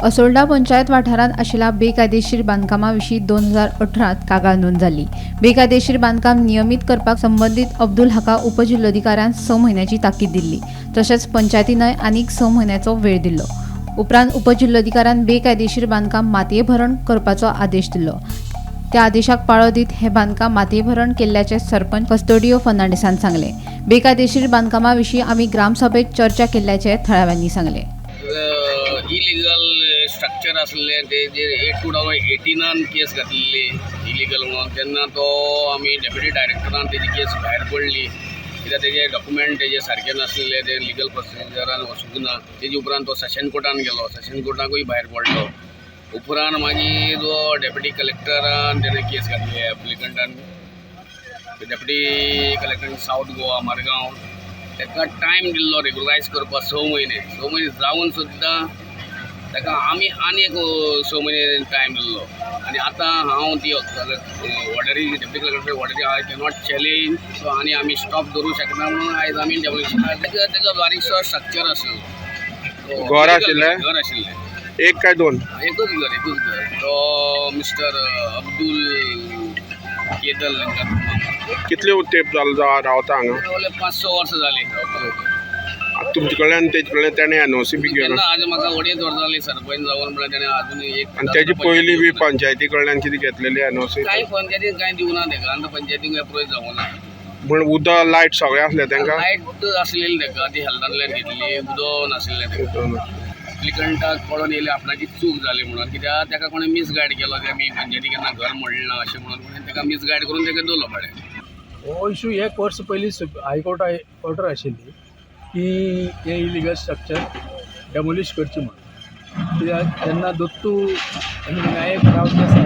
असोल्डा पंचायत वाठारांत आशिल्ल्या बेकायदेशीर बांदकामा विशीं 2018त कागाळ नोंद जाल्ली. बेकायदेशीर बांदकाम नियमीत करपाक संबंदीत अब्दुल हाका उपजिल्लोधिकाऱ्यान 6 म्हयन्याची ताकीद दिल्ली. तशेंच पंचायतीनय आनीक 6 म्हयन्याचो वेळ दिल्लो. उपरांत उपजिल्लोधिकाऱ्यान बेकायदेशीर बांदकाम मातये भरण करपाचो आदेश दिल्लो. त्या आदेशाक पाळो दीत हें बांदकाम मातये भरण केल्ल्याचें सरपंच कस्तोडियो फर्नांडीसान सांगलें. बेकायदेशीर बांदकामा विशीं आमी ग्रामसभेत चर्चा केल्ल्याचें थळाव्यांनी सांगलें. इलिगल स्ट्रक्चर आसलें तेजेर एट 2018नान केस घातलेली इलिगल म्हणून. तेन्ना तो आमी डेप्युटी डायरेक्टरान तेजी केस भायर पडली, कित्याक तेजे डॉक्युमेंट तेजे सारके नासलेले, ते लिगल प्रोसिजरान वचूंक ना. तेजे उपरांत तो सेशन कोर्टान गेलो, सेशन कोर्टाकूय भायर पडलो. उपरांत मागीर तो डेप्युटी कलेक्टरान तेणें केस घातली एप्लिकंटान, deputy collector south Goa Margao. ताका टायम दिल्लो रेगुलरायज करपाक 6 म्हयने. 6 म्हयने जावन सुद्दां ताका आमी आनी एक 6 म्हयने टायम दिल्लो. आनी आतां हांव ती ऑर्डरी, डेप्युटी कलेक्टर ऑर्डरी I cannot challenge. सो आनी आमी स्टॉप दवरूंक शकना म्हणून आयज आमी डेमोलिशन. तेजो बारीकसो स्ट्रक्चर आसलो. घर आशिल्लें? घर आशिल्लें. एक काय दोन? एकूच घर, एकूच घर. तो मिस्टर अब्दुल केदल तांकां. कितले तेंप जालो रावता हांगा? 5-6 वर्सां जालीं. आतां तुमचे कडल्यान तेजे कडल्यान तेणें एनओसी बी घेवन केन्ना आज म्हाका 2.5 वर्सां जालीं सरपंच जावन, म्हणल्यार तेणें अजून एक आनी तेजे पयलीं बी पंचायती कडल्यान कितें घेतलेली एनओसी? कांय पंचायतीन कांय दिवना तेका आनी पंचायतीक एप्रोच जावना. म्हण उदक लायट सगळें आसलें तेंकां? लायट आसलेली तेका, ती हेल्थांतल्यान घेतली. उदक नाशिल्लें तेका. एप्लिकंटाक कळोन येयलें आपणाची चूक जाली म्हणून, कित्याक तेका कोणें मिसगायड केलो, ते आमी पंचायती केन्ना घर मोडलें ना अशें म्हणून कोणें तेका मिसगायड करून तेका दवरलो भाडें. हो इशू एक वर्स पयलीं हायकोर्टा ऑर्डर आशिल्ली की हें इलिगल स्ट्रक्चर डेमोलिश करचें म्हणून. कित्याक जेन्ना दत्तू नायक राव देसाय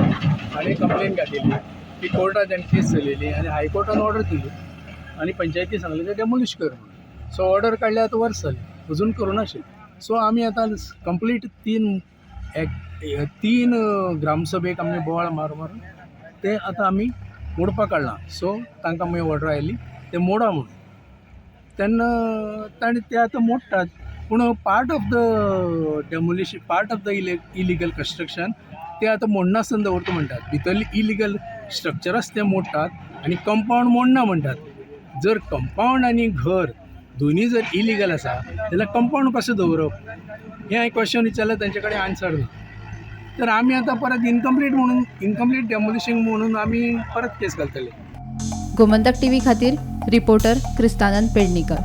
हाणें कंप्लेन घातिल्ली की कोर्टान तेणें केस चलयली आनी हायकोर्टान ऑर्डर दिली आनी पंचायती सांगलें तें डेमोलिश कर म्हणून. सो ऑर्डर काडल्यार आतां वर्स जालें, अजून करूं नाशिल्लें. सो आमी आतां कंप्लीट तीन ग्रामसभेक आमी बोवाळ मार मारून ते आतां आमी मोडपाक काडलां. सो तांकां मागीर ऑर्डर आयली ते मोडा म्हणून. तेन्ना ताणें ते आतां मोडटात, पूण part of the demolition, part of the illegal construction ते आतां मोडनासतना दवरता म्हणटात. भितरलें इलिगल स्ट्रक्चर आसा तें मोडटात आनी कंपावंड मोडना म्हणटात. जर कंपावंड आनी घर दोनी जर इलिगल आसा जाल्यार कंपावंड कशें दवरप, हें हांवें क्वेश्चन विचारलें, तेंचे कडेन आन्सर ना. तर आमी आतां परत इनकम्प्लीट म्हणून, इनकम्प्लीट डेमोलिशन म्हणून आमी परत केस घालतले. गोमंतक टीव्ही खातीर रिपोर्टर क्रिस्तानंद पेडणेकर.